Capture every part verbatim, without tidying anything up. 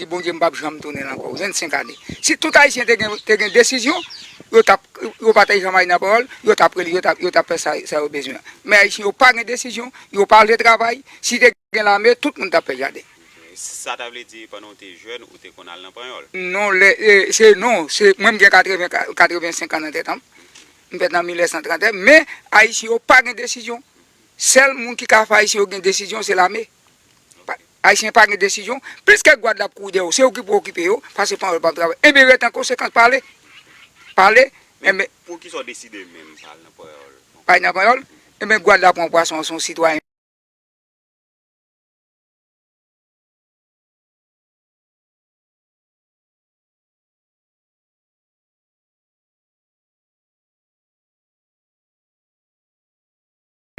di, "Bondye, m p ap janm tounen l ankò." Vennsenk ane. Si tout Ayisyen te gen, te gen desizyon, yo t ap, yo pa t janm al nan pawòl, yo t ap rele, yo t ap, yo t ap fè sa, sa yo bezwen. Men Ayisyen yo pa gen desizyon, yo pa vle travay. Si te gen lame, tout moun t ap fè jaden. Sa ta vle di, pandan w te jèn, ou te konn al nan panyòl? Non, lè, e, se, non, se, mwen, m gen katreven, katrevensenk an nan tèt an m. M fèt nan mil nèf san trant, men Ayisyen yo pa gen desizyon. Sèl moun ki ka fè Ayisyen yo gen desizyon, se lame. Pa, Ayisyen pa gen desizyon. Pliske Gwadlap kouri dèyè w, se ou ki pou okipe yo, paske panyòl p ap travay. Enben, rete an konsekans, pale. Pale. Men enben, poukisa w deside menm pa al nan panyòl? Pa al nan panyòl? Enben, Gwadlap pran pwason, se yon sitwayen.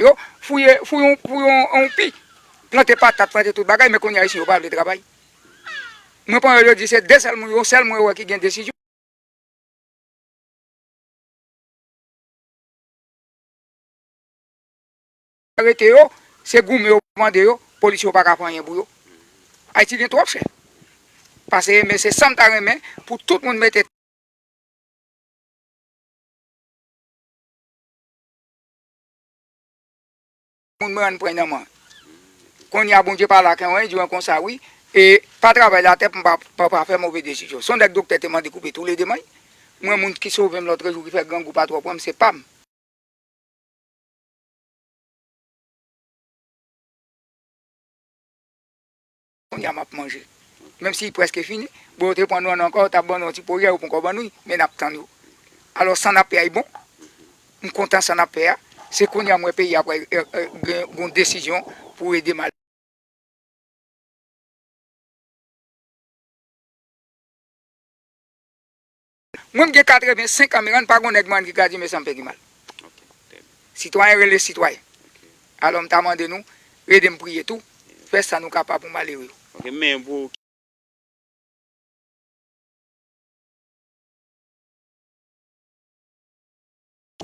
Yo, fouye, fouye yon, fouye yon, yon pi. Plante patat, plante tout bagay, men kounye a Ayisyen yo pa vle travay. Mwen pran yo, yo di se de sèl moun, yon sèl moun yo wè ki gen desizyon. Arete yo, se goumen yo mande yo, polis yo pa ka fè anyen pou yo. Ayiti gen twòp chèf. Pase, men se sa m ta renmen pou tout moun mete moun mwen ann pran nan men. Kounye a, Bondye pale ak mwen, di mwen konsa, wi, e pa travay latè pou m pa, pa, pa fè move desizyon. Se yon nèg doktè te mande koupe toulede men. Mwen, moun ki sove m lòtrejou, ki fè grangou pa twò pran m, se pa m. Kounye a m ap manje. Menm si li prèske fini, bon, yo te pran nou ann ankò, yo t ap ban nou yon ti poyè, yo poko ban nou, men n ap tann yo. Alò, sa n ap fè a, li bon. M kontan sa n ap fè a. Se kounye a m wè peyi a pral, e, e, gen, gen yon desizyon pou ede m al. Mwen, m gen katrevensenk an, Mirann, pa gen nèg Mirann ki ka di m sa m fè ki mal. Ok, trè byen. Sitwayen rele sitwayen. Ok. Alò, m ta mande nou, ede m priye tou, fè sa nou kapab pou malere yo. Ok, men pou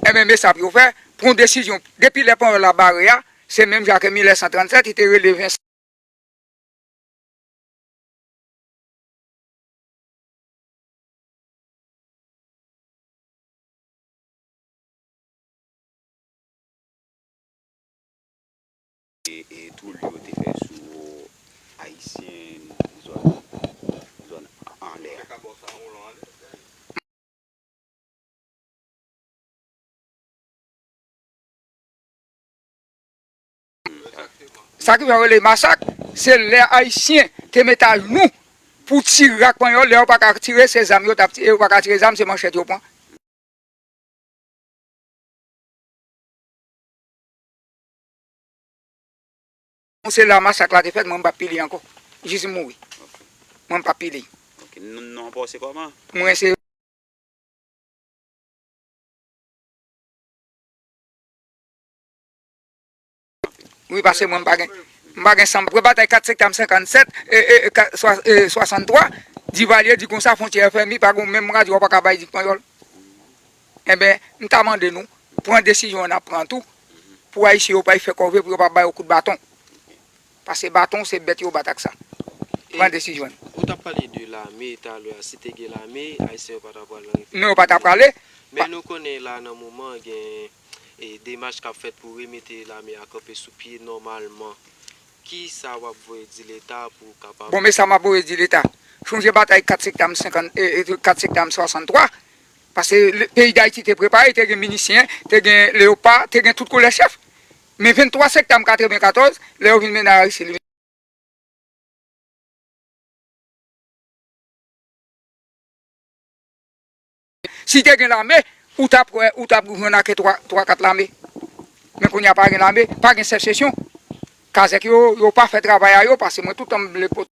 Ebyen, men sa pou yo fè, pran desizyon. Depi lè panyòl la bare a, se menm jan ke mil nèf san trannsèt, li te rele Vincent. E, e tou li yo te fè sou Ayisyen zòn, zòn anlè a. Sa ki fè yo rele masak, se lè Ayisyen te met ajnou pou tire ak panyòl, lè yo pa ka tire, se zam yo t ap tire, yo pa ka tire zam, se manchèt yo pran. Se la masak la te fèt, mwen m p ap pile ankò. Jis m mouri. Mwen m p ap pile. Ok, non, non pa w se kòman? Mwen se Wi, pase mwen m pa gen, m pa gen san. Apre batay kat septanm senkannsèt, e, e, e, ka-, swa-, e, swasanntwa, Divalye di konsa, fwontyè fèmen, pa gen menm radyo w pa ka bay di panyòl. Enben, m ta mande nou, pran desizyon n ap pran tou, pou Ayisyen yo pa fè kòve, pou yo pa bay yo kout baton. Pase baton, se bèt yo bat ak sa. Pran desizyon. Ou t ap pale de lame talè a, si te gen lame, Ayisyen yo pa t ap pral nan referandòm. Non, yo pa t ap prale. Men nou konnen la nan moman gen, e, demach k ap fèt pou remete lame a kanpe sou pye nòmalman. Kisa w ap voye di Leta pou kapab... Bon, men sa m ap voye di Leta. Sonje batay kat septanm senkann, e, e, kat septanm swasanntwa. Paske le, peyi Dayiti te prepare, te gen minisyen, te gen leyopa, te gen tout koulè chèf. Men venntwa septanm katrevenkatòz, lè yo vin mennen Aristid, si te gen lame, ou t ap wè, ou t ap jwenn ake twa, twa, kat lame. Men kounye a pa gen lame, pa gen sèf sesyon. Kazèk yo, yo pa fè travay a yo, paske mwen tout tan m vle pot-